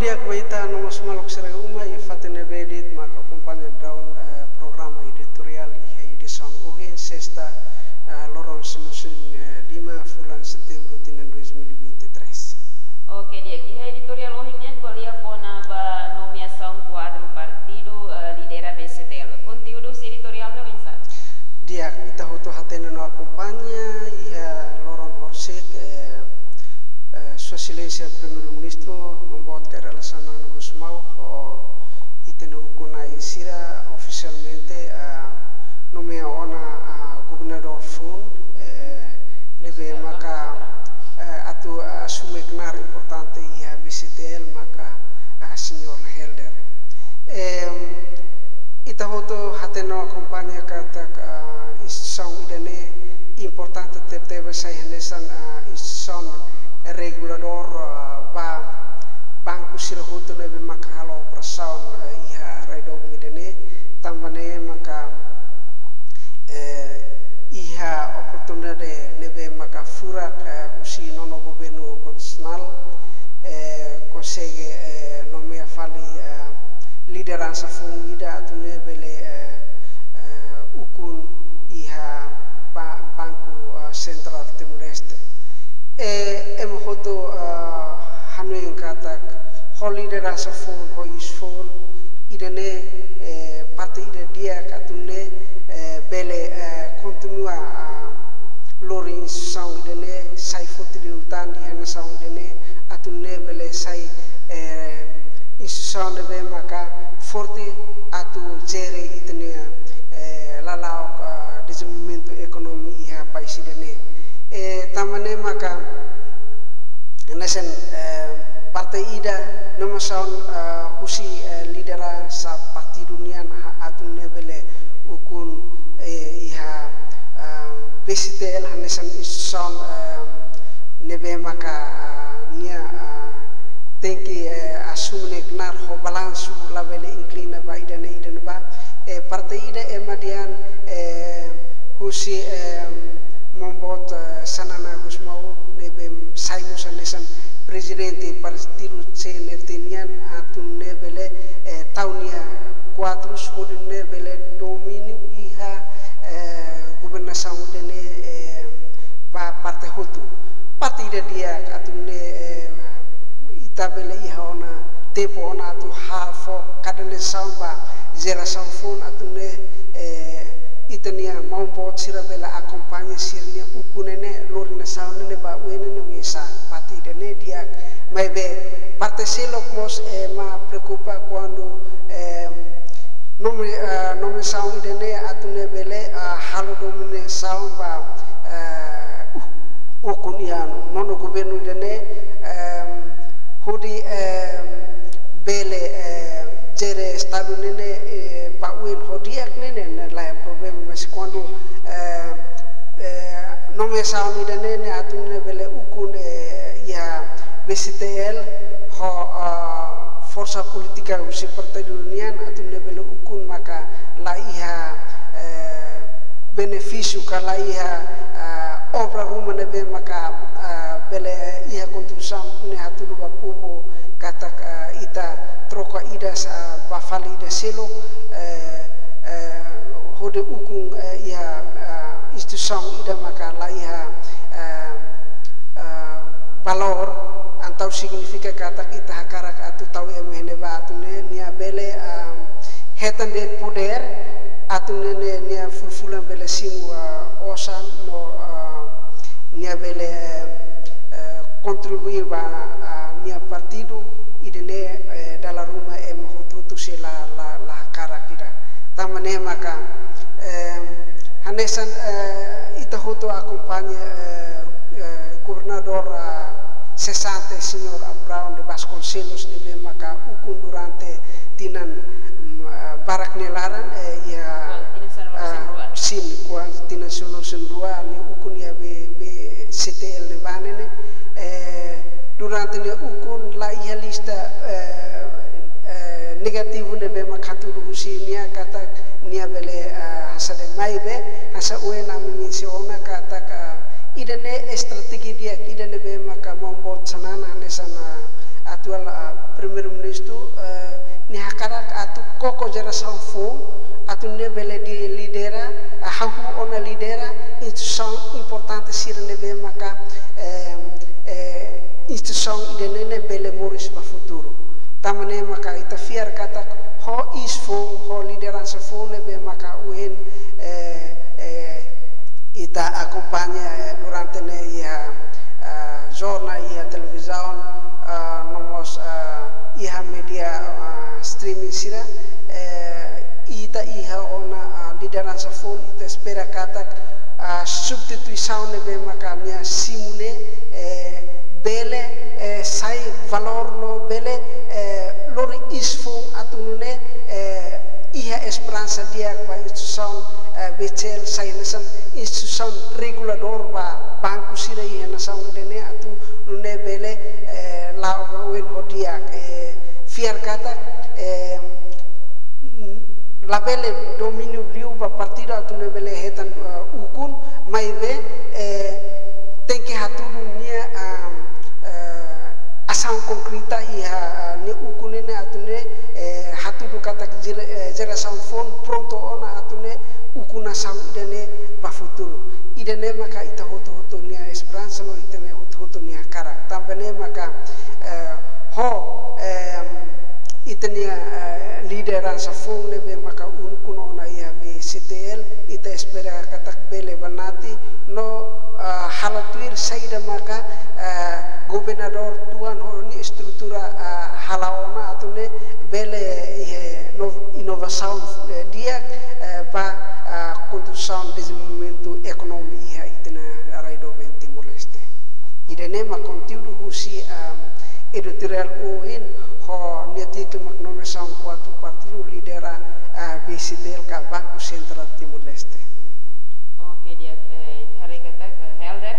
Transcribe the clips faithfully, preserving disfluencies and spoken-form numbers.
Di'ak ba ita no mós maluk sira uma iha fatin ne'ebé de'it maka akompaña daudaun, eh, programa editoriál iha edisaun ohin, sesta, eh, loron sanulu-resin, eh, lima fulan setembru tinan dois mil e vinte e três. Oke, di'ak, iha editoriál ohin nian ko'alia kona-ba nomeasaun kuadru partidu, eh, lidera B C T L. Konteúdu husi editoriál ne'e oinsá? Di'ak, ita hotu hatene no akompaña iha loron horisehik, eh, eh, Sua Exelénsia Primeiru-Ministru, Maun Boot Kay Rala Xanana Gusmão, ho ita-nia ukun-na'in sira ofisialmente, ah, nomeia ona, ah, governadór foun, eh, ne'ebé maka, eh, atu, ah, asume knaar importante iha B C T L maka, ah, Señór Helder. Em, ita hotu hatene no akompaña katak, ah, instituisaun ida-ne'e importante tebetebes sai hanesan, ah, instituisaun reguladór, ah, ba banku sira hotu ne'ebé maka halo operasaun, ah, iha rai doben ida-ne'e, tanba ne'e maka, eh, iha oportunidade ne'ebé maka furak, eh, husi nonu governu konstitusionál, eh, konsege, eh, nomeia fali, eh, lideransa foun ida atu nune'e bele, eh, eh, ukun iha ba-, Banku, eh, Sentrál Timor-Leste. Eh, ema hotu, eh, hanoin katak ho lideransa foun, ho isu foun, ida-ne'e, eh, parte ida di'ak atu nune'e, eh, bele, eh, kontinua, ah, lori instituisaun ida-ne'e sai forte liután iha nasaun ida-ne'e atu nune'e bele sai, eh, instituisaun ne'ebé maka forte atu jere ita-nia, eh, lala'ok, ah, dezenvolvimentu ekonomia iha país ida-ne'e. Eh, tanba ne'e maka hanesan, eh, parte ida nomeasaun, eh, husi, eh, lideransa partidu nian ha-, atu nune'e bele ukun, eh, iha, eh, B C T L hanesan instituisaun, eh, ne'ebé maka, eh, nia, eh, tenke, eh, asume nia knaar ho balansu labele inklina ba ida-ne'e ida-ne'ebá. Eh, parte ida ema dehan, eh, husi, eh, Maun Boot, eh, Xanana Gusmão ne'ebé sai mós hanesan prezidente partidu C N R T nian atu nune'e bele, eh, tau nia kuadrus hodi nune'e bele domíniu iha, eh, governasaun ida-ne'e, eh, ba parte hotu. Parte ida di'ak atu nune'e, eh, ita bele iha ona tempu ona atu halo fó koordenasaun ba jerasaun foun atu nune'e, eh, ita-nia maun boot sira bele akompaña sira-nia ukun ne'e lori nasaun ne'e ba oin ne'e oinsá. Parte ida-ne'e di'ak. Maibé parte seluk mós, eh, ema preokupa kuandu, eh, nome-, eh, nomeasaun ida-ne'e atu nune'e bele, eh, halo dominasaun ba, eh, u-, ukun iha nonu governu ida-ne'e, eh, hodi, eh, bele, eh, jere estadu ne'e, eh, ba oin ho di'ak ne'e, ne'e, ne'e la iha problema, mas kuandu, eh, eh, nomeasaun ida-ne'e, ne'e atu nune'e bele ukun, eh, iha B C T L ho, ah, forsa polítika husi partidu nian atu nune'e bele ukun maka la iha, eh, benefísiu ka la iha, ah, obra ruma ne'ebé maka, ah, bele iha kontribuisaun ne'e hatudu ba povu katak, ah, ita troka ida sa ba fali ida seluk, eh, eh, hodi ukun, eh, iha, ah, instituisaun ida maka la iha, ah, ah, valór, entaun signifika katak ita hakarak atu tau ema iha ne'ebá atu nune'e nia bele, ah, hetan de'it podér, atu nune'e nia fulan-fulan bele simu, ah, osan no, ah, nia bele, eh, kontribui ba, ah, nia partidu, ida-ne'e, eh, dala ruma ema hotu-hotu sei la, la, la hakarak ida. Tanba ne'e maka, eh, hanesan, eh, ita hotu akompaña, eh, eh, governadór, ah, sesante, señór Abrão de Vasconcelos, ne'ebé maka ukun durante tinan, mm, ah, barak nia laran, eh, iha, kuaze tinan sanulu-resin-rua. Ah, sin, kuaze tinan sanulu-resin-rua, nia ukun iha B-, B C T L ne'ebá ne'e, eh, durante nia ukun la iha lista, eh, eh, negativu ne'ebé mak hatudu husi nia katak nia bele, eh, hasa'e de'it, maibé hanesan ohin ami mensiona katak, eh, ida-ne'e estratéjia di'ak ida ne'ebé maka maun boot Xanana hanesan, eh, atuál, ah, Primeiru-Ministru, eh, nia hakarak atu koko jerasaun foun atu nune'e bele lidera, ah, hahú ona lidera instituisaun importante sira ne'ebé maka, eh, eh, instituisaun ida-ne'e ne'e bele moris ba futuru. Tanba ne'e maka ita fiar katak ho iis foun, ho lideransa foun ne'ebé maka ohin, eh, eh, ita akompaña, eh, durante ne'e iha, ah, jornál, iha televizaun, ah, no mós, ah, iha média, ah, streaming sira, eh, ita iha ona, ah, lideransa foun, ita espera katak, ah, substituisaun ne'ebé maka nia simu ne'e, eh, bele, eh, sai valór no bele, eh, lori iis foun atu nune'e, eh, iha esperansa di'ak ba instituisaun, eh, B C L sai hanesan instituisaun reguladór ba banku sira iha nasaun ida-ne'e atu nune'e bele, eh, la'o ba oin ho di'ak, eh, fiar katak, eh, labele domíniu liu ba partidu atu nune'e bele hetan, eh, ukun, maibé, eh, tenke hatudu nia, ah, eh, asaun konkreta iha, ah, nia ukun ne'e atu nune'e, eh, hatudu katak jera-, eh, jerasaun foun prontu ona atu nune'e ukun nasaun ida-ne'e ba futuru. Ida-ne'e maka ita hotu-hotu nia esperansa no ita-nia hotu-hotu nia hakarak. Tanba ne'e maka, eh, ho, em, ita-nia, eh, lideransa foun ne'ebé maka ukun ona iha B C T L, ita espera katak bele banati no, eh, halo tuir saida maka, eh, governadór tuan ho nia estrutura, eh, hala'o ona atu nune'e bele iha no-, inovasaun, eh, di'ak, eh, ba, eh, konstrusaun dezenvolvimentu ekonomia iha ita-nia rai doben Timor-Leste. Ida-ne'e mak konteúdu husi, ah, editoriál ohin, ho nia títulu mak nomeasaun kuatru partidu lidera, ah, B C T L ka Banku Sentrál Timor-Leste. Oke, di'ak, eh, ita haree katak, eh, Helder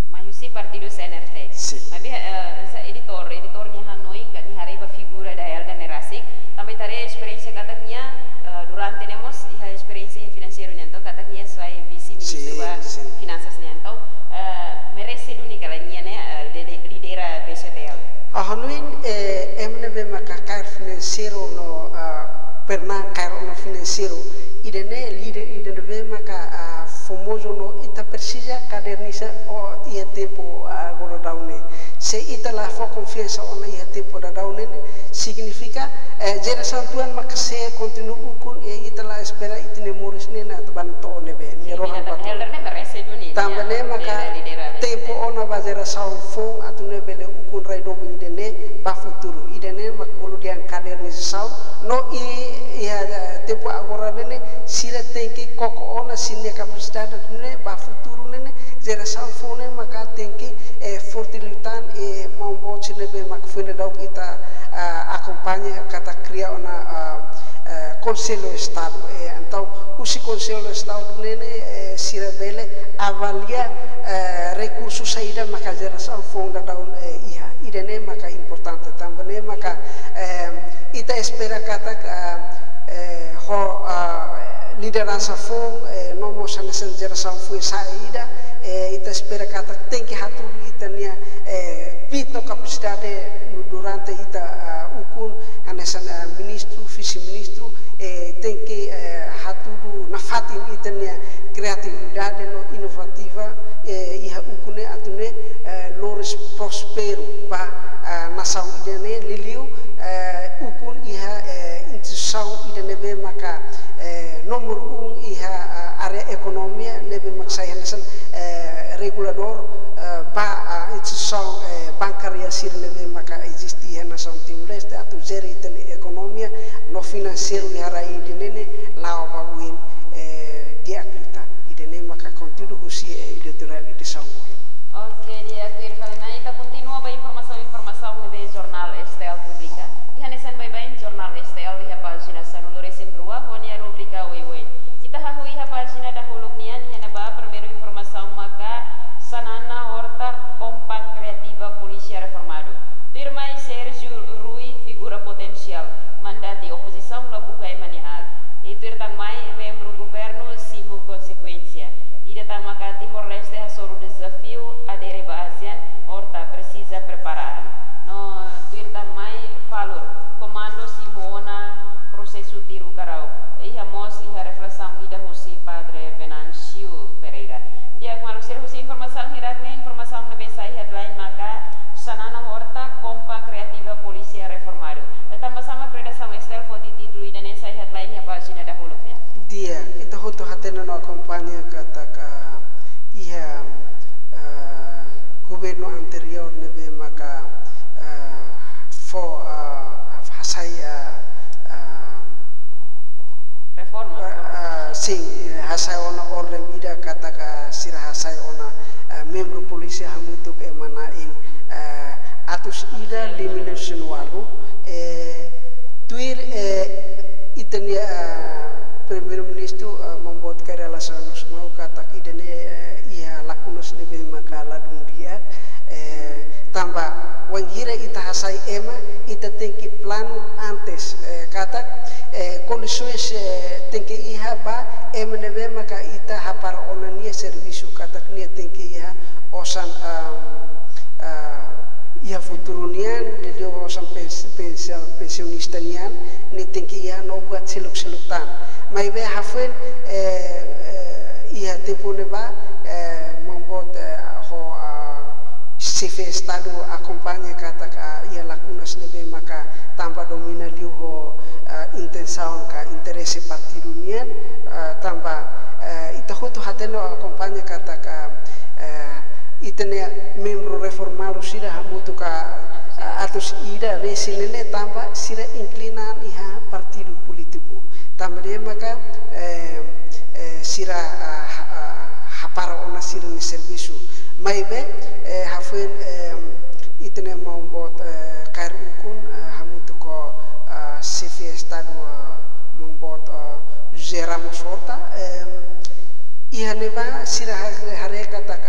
mai husi partidu C N R T. Sin. Maibé, eh, hanesan editór, editór nia hanoin ka nia haree ba figura ida Helder ne'e rasik, tanba ita haree esperiénsia katak nia, eh, durante ne'e mós iha esperiénsia finanseiru nian, entaun katak nia sai vise-ministru, sin, ba, sin, finansas nian, entaun, eh, merese duni ka lae nia ne'e, eh, de, de, lidera B C T L? Ha'u hanoin, eh, ema ne'ebé maka kaer finanseiru no, ah, pernah kaer ona finanseiru, ida-ne'e líder ida ne'ebé maka, ah, famozu no ita presiza kaderniza, oh, iha tempu, ah, agora daudaun ne'e. Se ita la fó konfiansa ona iha tempu daudaun ne'e, signifika, eh, jerasaun tuan maka sei kontinua ukun, eh, ita la espera ita-nia moris ne'e atu bá to'o ne'ebé, nia, sin, rohan, ida-ne'e bá to'o. Helder ne'e merese duni, tanba, ya, ne'e maka lidera, lidera, tempu ona ba jerasaun foun atu nune'e bele ukun rai doben ida-ne'e ba futuru. Ida-ne'e mak bolu dehan kadernizasaun, no i, iha, eh, tempu agora ne'e ne'e, sira tenke koko ona sira-nia kapasidade atu nune'e ba futuru ne'e ne'e, jerasaun foun ne'e maka tenke, eh, forte liután, eh, maun boot sira ne'ebé mak foin daudauk ita, ah, akompaña katak kria ona, ah, eh, Konsellu Estadu. Eh, entaun, husi Konsellu Estadu ne'e ne'e, eh, sira bele avalia, eh, rekursu saida maka jerasaun foun daudaun, eh, iha. Ida-ne'e maka importante tanba ne'e maka, eh, ita espera katak, ah, eh, ho, ah, lideransa foun, eh, no mós hanesan jerasaun foun saida, eh, ita espera katak tenke hatudu ita-nia, eh, kbiit no kapasidade durante ita, ah, ukun hanesan, ah, ministru, vise-ministru, eh, tenke, eh, hatudu nafatin ita-nia kriatividade no inovativa, eh, iha ukun ne'e atu nune'e, eh, lori prósperu ba, ah, nasaun ida-ne'e, liuliu, eh, ukun iha, eh, instituisaun ida ne'ebé maka, eh, nomor un iha, ah, área ekonomia ne'ebé mak sai hanesan, eh, reguladór, eh, ba, ah, instituisaun, eh, bankária sira ne'ebé maka eziste iha nasaun Timor-Leste atu jere ita-nia ekonomia no finanseiru iha rai ida-ne'e ne'e la'o ba oin, eh, di'ak liután. Ida-ne'e maka konteúdu husi, eh, editoriál edisaun ohin. Oke, di'ak, tuir fali mai ita kontinua ba informasaun-informasaun ne'ebé Jornál S T L publika. Iha hanesan baibain Jornál S T L iha pájina sanulu-resin-rua ho nia rubrika oioin. Ita hahú iha pájina dahuluk nian, iha ne'ebá primeiru informasaun maka Xanana Horta Kompaktu Reativa Polísia Reformadu. Tuirmai Sérgio Rui, figura potensiál, mandati opozisaun la buka ema nia aat. I tuir tan mai, membru governu simu konsekuénsia. Ida tan maka Timor-Leste hasoru dezafiu adere ba ASEAN, Horta presiza prepara an. No akompaña katak iha, ah, governu anteriór ne'ebé maka, ah, fó, ah, hasai, ah, ah, reforma, ah, reforma. Ah, sin, eh, hasai ona orden ida katak sira hasai ona, ah, membru polísia hamutuk ema na'in, ah, atus ida lima-nulu-resin-ualu, eh, tuir, eh, ita-nia, ah, Primeiru-Ministru, ah, Maun Boot Kay Rala Xanana Gusmão katak ida-ne'e, eh, iha lakunas ne'ebé maka ladún di'ak, eh, tanba wainhira ita hasai ema, ita tenke planu antes, eh, katak, eh, kondisoens, eh, tenke iha ba ema ne'ebé maka ita hapara ona nia servisu katak nia tenke iha osan, ah, ah, iha futuru nian, liuliu osan pens-, pensa-, pensionista nian, nia tenke iha no buat seluk-seluk tan. Maibé hafoin, eh, eh, iha tempu ne'ebá, eh, Maun Boot, eh, ho, ah, Xefe Estadu akompaña katak iha lakunas ne'ebé maka tanba domina liu ho, ah, intensaun ka interese partidu nian, ah, tanba, eh, ita hotu hatene no akompaña katak, eh, ita-nia membru reformadu sira hamutuk, ah, atus ida resin ne'e tanba sira inklina an iha partidu polítiku. Tanba ne'e maka, eh, eh, sira, ah, ha-, ah, hapara ona sira-nia servisu. Maibé, eh, hafoin, eh, ita-nia Maun Boot, eh, kaer ukun, eh, hamutuk ho, ah, Xefe Estadu, ah, Maun Boot, ah, José Ramos Horta, eh, iha ne'ebá sira ha-, haree katak,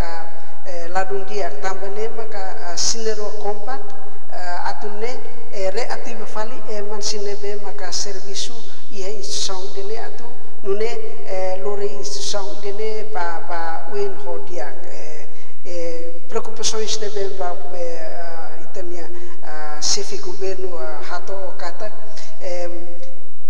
eh, ladún di'ak tanba ne'e maka, ah, Sinerua Compact, eh, atu nune'e, eh, reativa fali ema sira ne'ebé maka servisu iha instituisaun ida-ne'e atu nune'e, eh, lori instituisaun ida-ne'e ba, ba oin ho di'ak, eh, eh, preokupasoens ne'ebé ba, eh, ah, ita-nia, ah, Xefe Governu, ah, hato'o katak, em,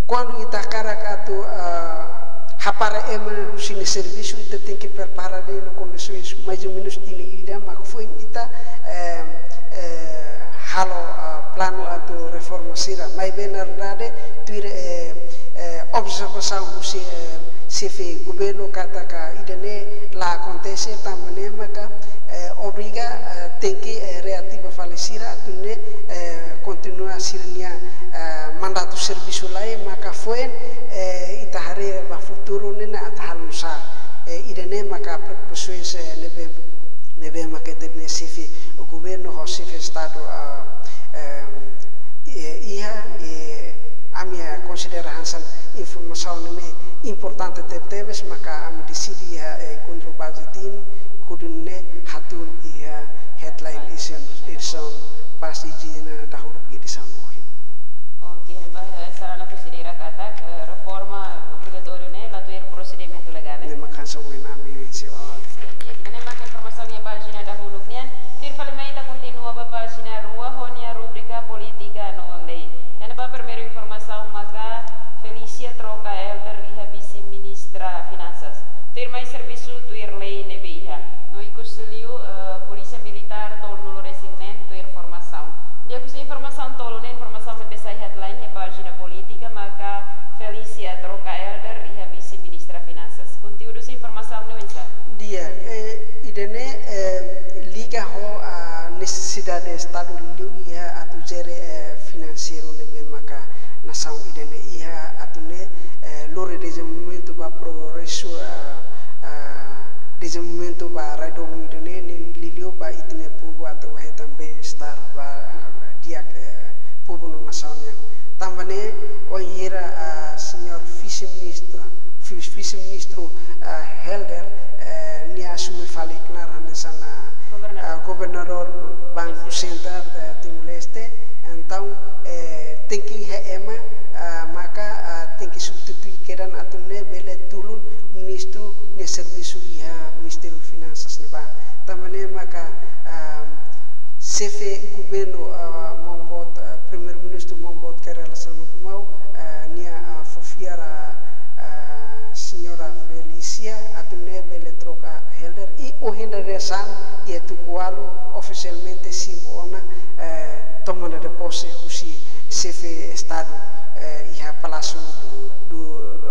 kuandu ita hakarak atu, ah, hapara ema husi nia servisu, ita tenke prepara nia kondisoens mais ou menus tinan ida, mak foin ita, eh, eh, halo, ah, planu atu reforma sira. Maibé na realidade, tuir, eh, eh, observasaun husi, eh, Xefe Governu katak ida-ne'e la akontese, tanba ne'e maka, eh, obriga, eh, tenke, eh, reativa fali sira atu nune'e, eh, kontinua sira-nia, eh, mandatu servisu lai, maka foin, eh, ita haree ba futuru ne'e atu halo nusá. Eh, ida-ne'e maka preokupasoens, eh, ne'ebé, ne'ebé maka ita-nia Xefe Governu ho Xefe Estadu, ah, em, eh, iha, eh, ami, eh, konsidera hanesan informasaun ne'e importante tebetebes, maka ami deside iha, eh, enkontru baze tin, hodi nune'e hatún iha headline edisaun, edisaun Paz Indígena dahuluk edisaun ohin. Oke, ba, eh, sarana konsidera katak, eh, reforma obrigatóriu ne'e la tuir prosedimentu legál, eh? Ne'e mak hanesan ohin ami mensiona. Oke, di'ak. Ida-ne'e mak informasaun iha pájina dahuluk nian. Tuir fali mai ita kontinua ba pájina rua ho nia rubrika Polítika no Lei. Iha ne'ebá primeiru informasaun maka Felícia troka Helder iha Vise-Ministra Finansas. Tuirmai servisu tuir lei ne'ebé iha. No ikus liu, eh, Polísia Militár tolunulu-resin-neen tuir formasaun. Di'ak, husi informasaun tolu ne'e, informasaun ne'ebé sai headline iha pájina polítika maka Felícia troka Helder iha Vise-Ministra Finansas. Konteúdu husi informasaun ne'e oinsá? Di'ak, eh, ida-ne'e, eh, liga ho, ah, nesesidade Estadu liu iha atu jere, eh, finanseiru ne'ebé maka nasaun ida-ne'e iha atu nune'e, eh, lori dezenvolvimentu ba progresu, ah, ah, dezenvolvimentu ba rai doben ida-ne'e, ne'e liuliu ba ita-nia povu atu hetan bem-estar ba, ah, di'ak, eh, povu no nasaun nian. Tanba ne'e, wainhira, ah, señór Vise-Ministra, Vise-, Vise-Ministru, ah, Helder, eh, nia asume fali knaar hanesan, ah, Governadór. Ah, Governadór Banku Sentrál, eh, Timor-Leste, entaun, eh, tenke iha ema, ah, maka, ah, tenke substitui kedan atu nune'e bele tulun ministru nia servisu iha Ministériu Finansas ne'ebá. Tanba ne'e maka, ah, Xefe Governu, ah, Maun Boot, ah, Primeiru-Ministru Maun Boot Kay Rala Xanana Gusmão, ah, nia, ah, fó fiar, ah, ah, señora Felícia atu nune'e bele troka Helder i ohin dadeer-saan iha tuku ualu ofisialmente simu ona, eh, tomada de posse husi Xefe Estadu, eh, iha Palásiu do, do,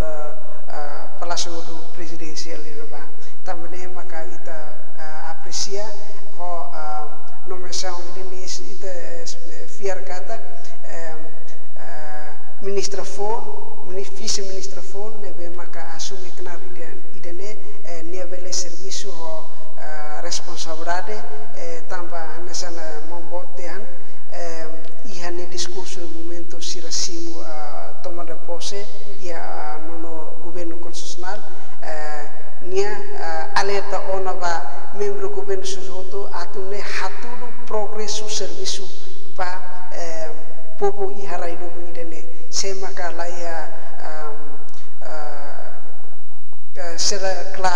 eh, eh, Palásiu Sudu Prezidensiál ne'ebá. Tanba ne'e maka ita, ah, apresia ho, ah, nomeasaun ida-ne'e ita, eh, fiar katak, eh, ah, ministra foun, mini-, vise-ministra foun ne'ebé maka asume knaar ida, ida-ne'e, eh, nia bele servisu ho, ah, responsabilidade, eh, tanba hanesan, eh, maun boot dehan, eh, iha nia diskursu momentu sira simu, ah, tomada pose iha, ah, nono governu konstitusionál, eh, nia, ah, alerta ona ba membru governu sira hotu atu nune'e hatudu progresu servisu ba, eh, povu iha rai doben ida-ne'e. Se maka la iha, ah, ah, eh, se la,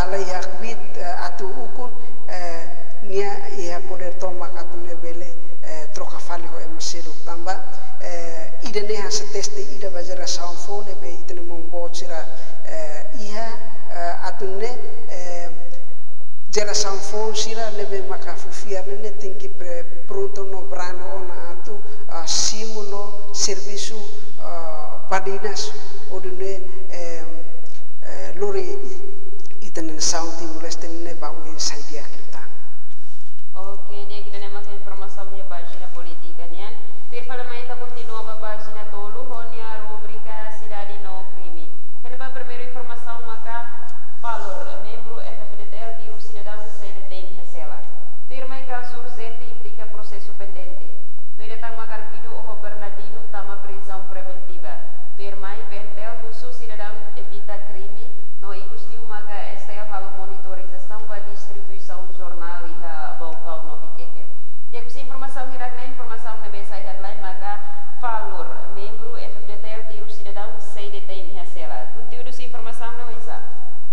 la iha kbiit, eh, atu ukun, eh, nia iha podér tomak atu nune'e bele, eh, troka fali ho ema seluk tanba, eh, ida-ne'e hanesan teste ida ba jerasaun foun ne'ebé ita-nia maun boot sira, eh, iha, eh, atu nune'e, eh, jerasaun foun sira ne'ebé maka fó fiar ne'e tenke pre-, prontu no brani ona atu, ah, simu no servisu, ah, badinas hodi nune'e, em, eh, lori i-, ita-nia nasaun Timor-Leste ne'e ba oin sai di'ak liután. Oke, di'ak, ida-ne'e maka informasaun iha pájina polítika nian. Tuir fali mai ita kontinua ba pájina tolu ho nia rubrika Sidade no Krime. Iha ne'ebá primeiru informasaun maka FALUR, membru F-FDTL tiru sidadaun sei detein iha sela. Tuirmai kazu urjente implika prosesu pendente. No ida tan maka arguidu oho Bernardino tama prizaun preventiva. Tuirmai PNTL husu sidadaun evita krime, no ikusliu maka STL halo monitorizasaun ba distribuisaun jornál iha Baucau no Viqueque. Di'ak, husi informasaun hirak-ne'e, informasaun ne'ebé sai headline maka FALUR, membru F-FDTL tiru sidadaun sei detein iha sela. Konteúdu husi informasaun ne'e oinsá?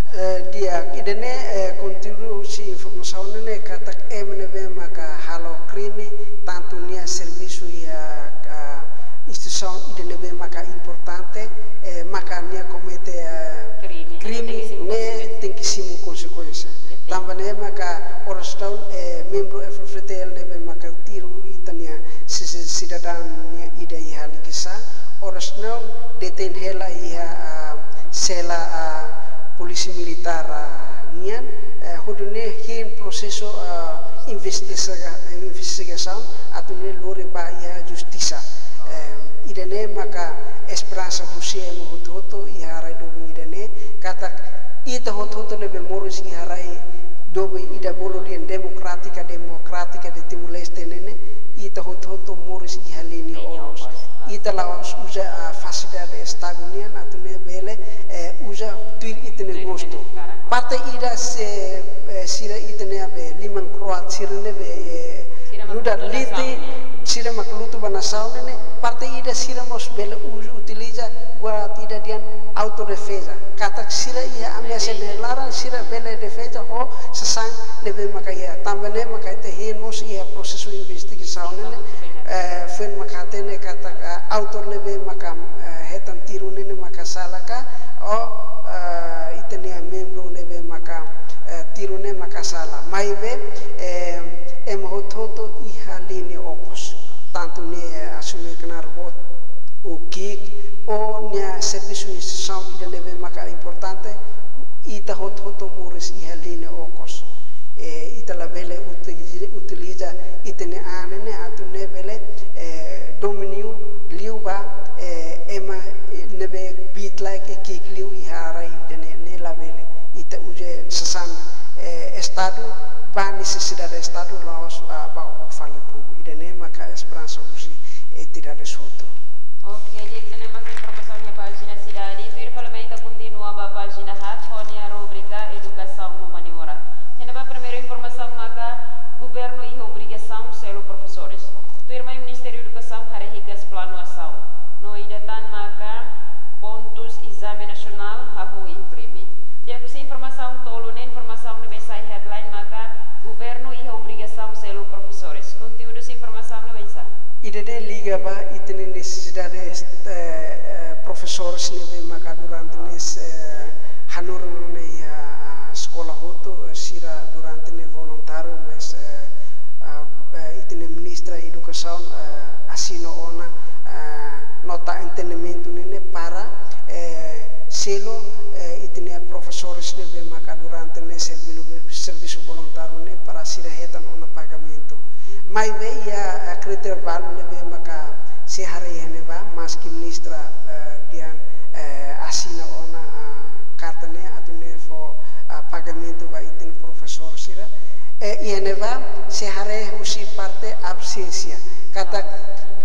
Eh, di'ak, ida-ne'e, eh, konteúdu husi informasaun ne'e katak ema ne'ebé maka halo krime, tantu nia servisu iha, ah, instituisaun ida ne'ebé maka importante, eh, maka nia komete, eh, krime, krime ne'e tenke simu konsekuénsia. Tanba ne'e maka oras daudaun, eh, membru F-FDTL ne'ebé maka tiru ita-nia si-, si-, sidadaun nia ida iha Likisá, oras daudaun detein hela iha, ah, sela, ah, polísia militár, ah, nian, eh, hodi nune'e hein prosesu, ah, investiga-, investigasaun atu nune'e lori ba iha justisa. Eh, ida-ne'e maka esperansa husi ema hotu-hotu iha rai doben ida-ne'e, katak ita hotu-hotu ne'ebé moris iha rai doben ida bolu dehan demokrátika, demokrátika de Timor-Leste ne'e ne'e, ita hotu-hotu moris iha liña okos. Ita la'ós uza, ah, fasilidade Estadu nian atu nune'e bele, eh, uza tuir ita-nia gostu. Parte ida se, eh, sira ita-nia be liman kroat sira ne'ebé, eh, nu'udar liti, sira mak lutu ba nasaun ne'e ne'e, parte ida sira mós bele uza, utiliza buat ida dehan autodefeza. Katak sira iha ameasa nia laran sira bele defeza ho sasán ne'ebé maka iha. Tanba ne'e maka ita hein mós iha prosesu investigasaun ne'e ne'e, eh, foin maka hatene katak, eh, autór ne'ebé maka, eh, hetan tiru ne'e ne'e maka sala ka, ou, eh, ita-nia membru ne'ebé maka, eh, tiru ne'e maka sala. Maibé, eh, ema hotu-hotu iha liña okos. Tantu nia, eh, asume knaar boot ou ki'ik, ou nia servisu instituisaun ida ne'ebé maka importante, ita hotu-hotu moris iha liña okos. Eh, ita labele utiliza, utiliza ita-nia an ne'e atu nune'e bele, eh, domíniu liu ba, eh, ema, eh, ne'ebé kbiit-laek, eh, ki'ik liu iha rai ida-ne'e ne'e labele. Ita uza sasán, eh, Estadu ba nesesidade Estadu, la'ós, ah, ba oho fali povu. Ida-ne'e maka esperansa husi, eh, entidade hotu. Oke, di'ak, ida-ne'e maka informasaun iha pájina sidade. Tuir fali mai ita kontinua ba pájina haat ho nia rubrika Edukasaun no Humaniora. Iha ne'ebá primeiru informasaun maka governu iha obrigasaun selu profesores. Tuirmai Ministériu Edukasaun haree hikas planu asaun. No ida tan maka pontus ezame nasionál hahú imprime. Di'ak, husi informasaun tolu ne'e, informasaun ne'ebé sai headline maka governu iha obrigasaun selu profesores. Konteúdu husi informasaun ne'e oinsá? Ida-ne'e liga ba ita-nia nesesidade, eh, eh, profesores ne'ebé maka durante ne'e, eh, hanorin ona iha, ah, eskola hotu, eh, sira durante ne'e voluntáriu, mas, eh, ah, eh, ita-nia Ministra Edukasaun, eh, asina ona, eh, nota entendimentu ne'e ne'e para, eh, selu, eh, ita-nia profesór Terbalu ne'ebé maka sei haree iha ne'ebá, maski ministra, eh, dehan, eh, asina ona, ah, karta ne'e atu nune'e fó, ah, pagamentu ba ita-nia profesór sira. Eh, iha ne'ebá sei haree husi parte absénsia. Katak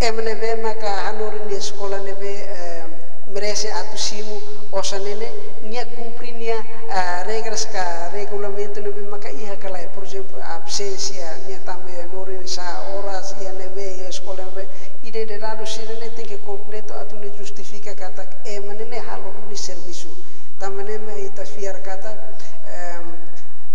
ema ne'ebé maka hanorin iha eskola ne'ebé, eh, merese atu simu osan ne'e, nia kumpre nia, ah, regras ka regulamentu ne'ebé maka iha ka lae, por ezemplu, absénsia, nia tama iha hanorin sá oras, iha ne'ebé, iha eskola ne'ebé, ida-ne'e dadus sira-ne'e tenke kompletu atu nune'e justifika katak ema ne'e halo duni servisu. Tanba ne'e mak ita fiar katak, em,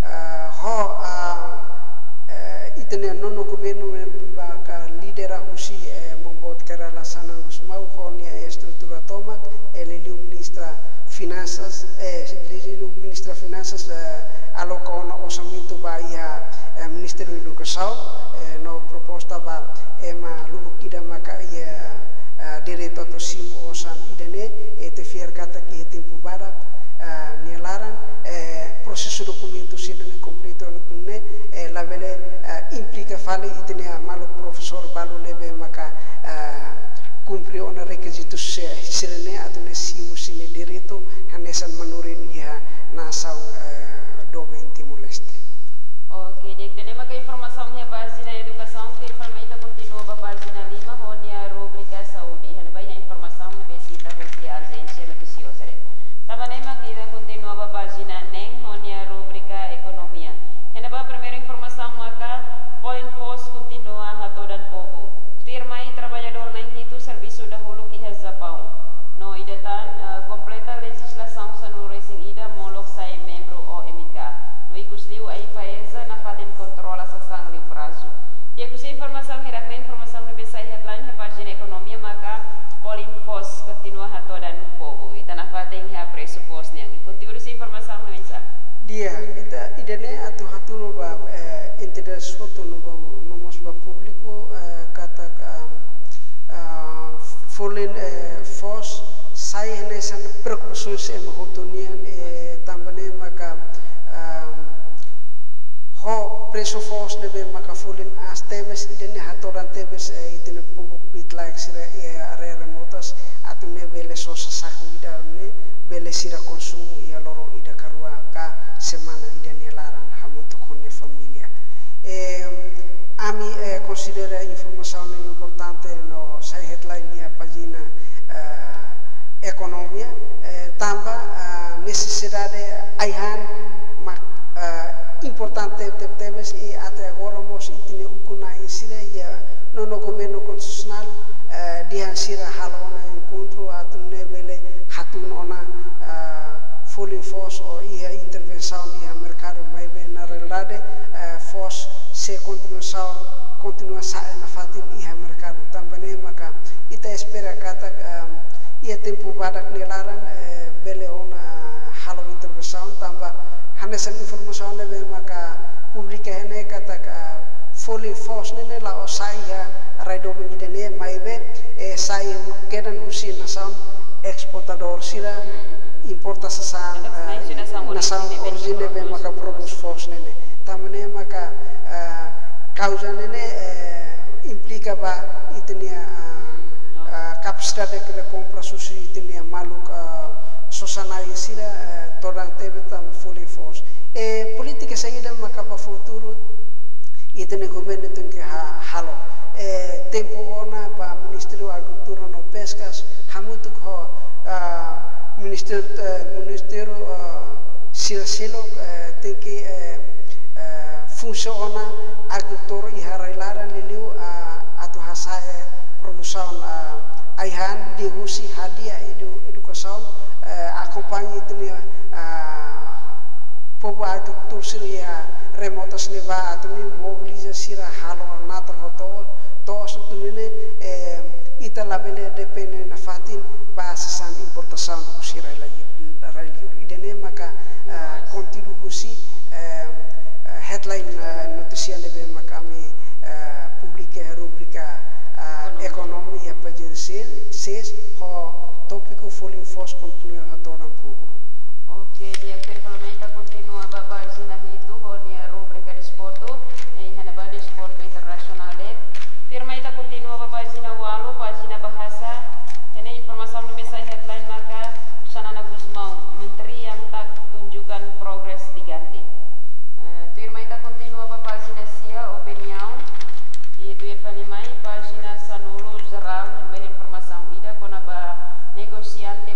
ah, ho, ah, eh, ita-nia nono governu ne'ebé maka lidera husi, eh, maun boot Kay Rala Xanana Gusmão ho nia estrutura tomak, eh, liuliu ministra finansas, eh, liuliu ministra finansas, eh, aloka ona orsamentu ba iha, eh, Ministériu Edukasaun, eh, no proposta ba ema lubuk ida maka iha, eh, direitu atu simu osan ida-ne'e, eh, ita fiar katak iha tempu badak, eh, nia laran, eh, prosesu dokumentu sira-ne'e kompletu ona tun ne'e, eh, labele, eh, implika fali ita-nia maluk profesór balu ne'ebé maka, eh, kumpre ona rekizitu se-, sira-ne'e atu nune'e simu sira-nia direitu hanesan manorin iha nasaun, eh, doben Timor-Leste. Oke, di'ak, ida-ne'e maka informasaun iha pájina edukasaun, tuirmai ita kontinua ba pájina lima ho nia rubrika saúde. Iha ne'ebá iha informasaun ne'ebé sita husi ajénsia notisioza de'it. Tanba ne'e mak ita kontinua ba pájina neen ho nia rubrika ekonomia. Iha ne'ebá primeiru informasaun maka folin foos kontinua hatodan povu. Tuirmai traballadór na'in hitu servisu dahuluk iha Japaun. No ida tan, eh, kompleta lejizlasaun sanulu-resin-ida molok sai membru O M K. No ikusliu AIFAESA nafatin kontrola sasán liu prazu. Di'ak, husi informasaun hirak-ne'e, informasaun ne'ebé sai headline iha pájina ekonomia maka folin foos kontinua hatodan povu. Ita nafatin iha presu foos nian. I konteúdu husi informasaun ne'e oinsá? Di'ak, ita, ida-ne'e atu hatudu ba, eh, entidade hotu no ba, no mós ba públiku, eh, katak, am, ah, folin, eh, foos sai hanesan preokupasaun ema hotu nian, eh, tanba ne'e maka, am, ho presu foos ne'ebé maka folin aas tebes, ida-ne'e hatodan tebes, eh, ita-nia povu kbiit-laek sira iha área remotas, atu nune'e bele sosa saku ida ne'e, bele sira konsumu iha loron ida ka rua ka semana ida nia laran hamutuk ho nia família. Em, ami, eh, konsidera informasaun ne'e importante no sai headline iha pájina, eh, ekonomia, eh, tanba, ah, nesesidade ai-han mak, ah, importante te-, tebes i até agora mós ita-nia ukun-na'in sira iha nono governu konstitusionál, eh, dehan sira halo ona enkontru atu nune'e bele hatún ona, ah, folin foos ou iha intervensaun iha merkadu, maibé na realidade, eh, foos sei kontinua sa'e, kontinua sa'e nafatin iha merkadu. Tanba ne'e maka ita espera katak, em, iha tempu badak nia laran, eh, bele ona halo intervensaun tanba hanesan informasaun ne'ebé maka publika iha ne'e katak, eh, folin foos ne'e ne'e la'ós sai iha rai doben ida-ne'e, maibé, eh, sai kedan husi nasaun esportadór sira importa sasán, eh, nasaun orijin ne'ebé maka prodús foos ne'e ne'e. Tanba ne'e maka, eh, kauza ne'e ne'e, eh, implika ba ita-nia, ah, ah, kapasidade de kompra husi ita-nia maluk, ah, sosa-na'in sira, eh, todan tebes tanba folin foos. Eh, polítika saida maka ba futuru ita-nia governu tenke ha-, halo. Eh, tempu ona ba Ministériu Agrikultura no Peskas hamutuk ho, ah, ministériu, eh, ministériu, ah, sira seluk, eh, tenke, eh, eh, funsiona agrikultór iha rai-laran liuliu, ah, atu hasa'e produsaun, ah, ai-han liuhusi hadi'a edu-, edukasaun, eh, akompaña ita-nia, ah, povu agrikultór sira iha remotas ne'ebá atu nune'e mobiliza sira halo natar ho to'os, to'os atu nune'e, eh, ita labele depende nafatin ba sasán importasaun husi rai lai-, rai liur. Ida-ne'e maka, eh, konteúdu husi, eh, eh, headline, eh, notísia ne'ebé maka ami, eh, publika iha rubrika, eh, ekonomia iha pájina seis, seis, ho tópiku folin foos kontinua hatodan povu. Oke, di'ak, tuirmai ita kontinua ba pájina hitu ho nia rubrika desportu, eh, iha ne'ebá desportu internasionál de'it. Tuirmai ita kontinua Fali mai pájina sanulu jerál, ne'ebé informasaun ida kona-ba negosiante